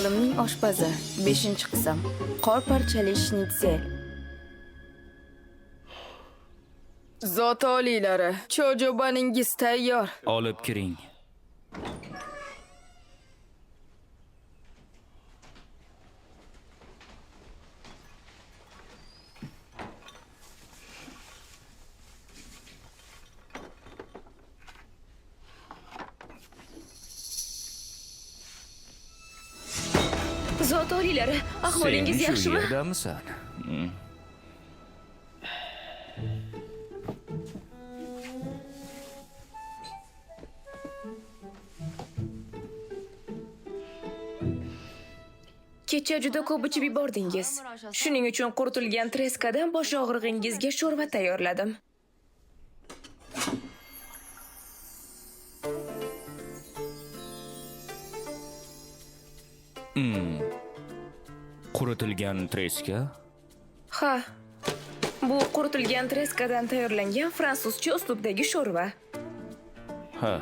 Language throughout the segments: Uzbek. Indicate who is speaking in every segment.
Speaker 1: Zolimning oshpazi, 5-qism. Qor parchali shnitzel. Zoti oliylari, cho'jobaningiz tayyor.
Speaker 2: Olib kiring.
Speaker 3: Zot oliylari, ahvolingiz
Speaker 2: Sen shu
Speaker 3: yaxshimi?
Speaker 2: yerdamisan?
Speaker 3: Kecha juda ko'p ichib yubordingiz. Shuning uchun quritilgan treskadan bosh og'rig'ingizga sho'rva tayyorladim.
Speaker 2: Quritilgan treska?
Speaker 3: Ha. Bu quritilgan treskadan tayyorlangan fransuzcha uslubdagi sho'rva.
Speaker 2: Ha.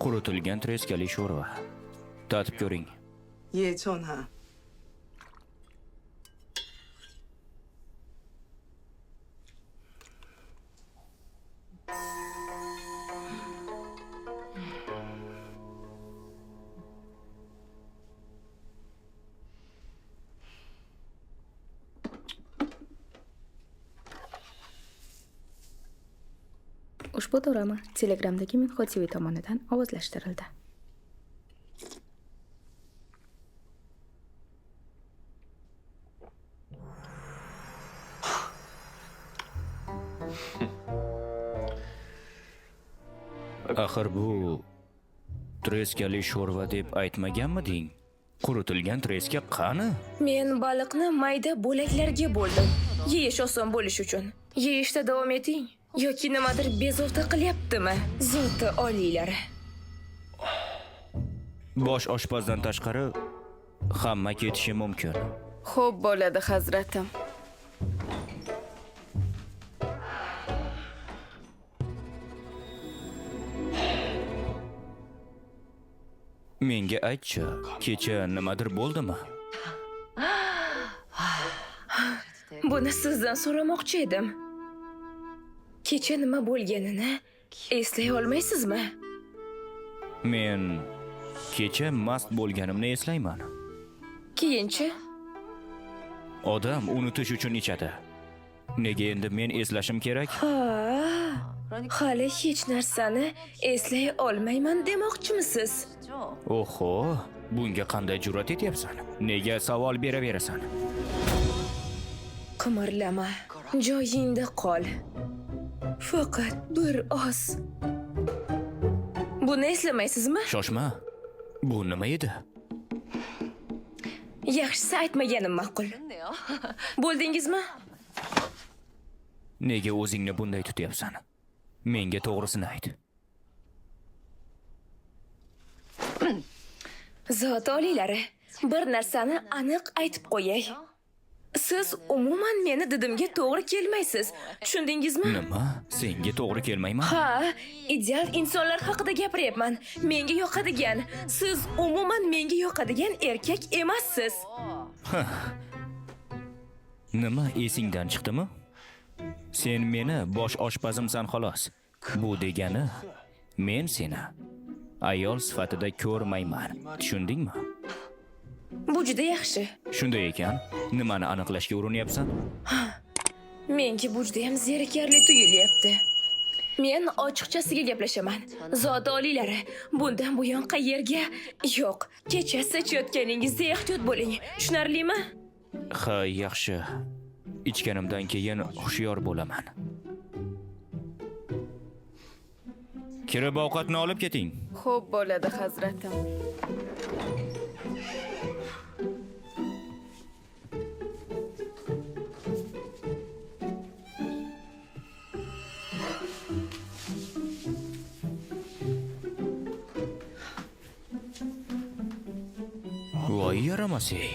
Speaker 2: Quritilgan treskali sho'rva. Tatib ko'ring.
Speaker 4: 예, 전하.
Speaker 1: Ushbu dorama Telegramdagi Minho TV tomonidan ovozlashtirildi.
Speaker 2: Axir bu treskali sho'rva deb aytmaganmiding? Quritilgan treska qani?
Speaker 3: Men baliqni mayda bo'laklarga bo'ldim. Yeyish oson bo'lishi uchun. Yeyishda davom eting. Yoki nimadir bezovta qilyaptimi? Zoti oliylari.
Speaker 2: Bosh oshpazdan tashqari hamma ketishi mumkin.
Speaker 1: Xo'p bo'ladi, hazratim.
Speaker 2: Menga aytchi, kecha nimadir bo'ldimi?
Speaker 3: Buni sizdan so'ramoqchi edim. Kecha nima bo'lganini eslay olmaysizmi?
Speaker 2: Men kecha mast bo'lganimni eslayman.
Speaker 3: Keyinchi?
Speaker 2: Odam unutish uchun ichadi. Nega endi men eslashim kerak?
Speaker 3: Ha, hali hech narsani eslay olmayman demoqchimisiz?
Speaker 2: Oho, bunga qanday jur'at etyapsan? Nega savol beraverasan?
Speaker 3: Qimirlama, joyingda qol. Faqat bir oz. Buni eslamaysizmi?
Speaker 2: Shoshma. Bu nima edi?
Speaker 3: Yaxshisi aytmaganim ma'qul. Bo'ldingizmi?
Speaker 2: Nega o'zingni bunday tutyapsan? Menga to'g'risini ayt.
Speaker 3: Zot oliylari, bir narsani aniq aytib qo'yay. Siz umuman meni didimga to'g'ri kelmaysiz. Tushundingizmi?
Speaker 2: Nima? Senga to'g'ri kelmayman?
Speaker 3: Ha, ideal insonlar haqida gapiryapman. Menga yoqadigan. Siz umuman menga yoqadigan erkak emassiz.
Speaker 2: Nima esingdan chiqdimi? Sen meni bosh oshpazimsan xolos. Bu degani men seni ayol sifatida ko'rmayman. Tushundingmi?
Speaker 3: Bu juda yaxshi.
Speaker 2: Shunday ekan, nimani aniqlashga urinyapsan?
Speaker 3: Menga bu juda ham zerikarli tuyulyapti. Men ochiqchasiga gaplashaman. Zoti oliylari, bundan buyon qayerga? Yo'q, kechasi ichayotganingizda ehtiyot bo'ling. Tushunarlimi?
Speaker 2: Ha, yaxshi. Ichganimdan keyin hushyor bo'laman. Kirib ovqatni olib keting.
Speaker 1: Xo'p bo'ladi, hazratim.
Speaker 2: Voy yaramas ey.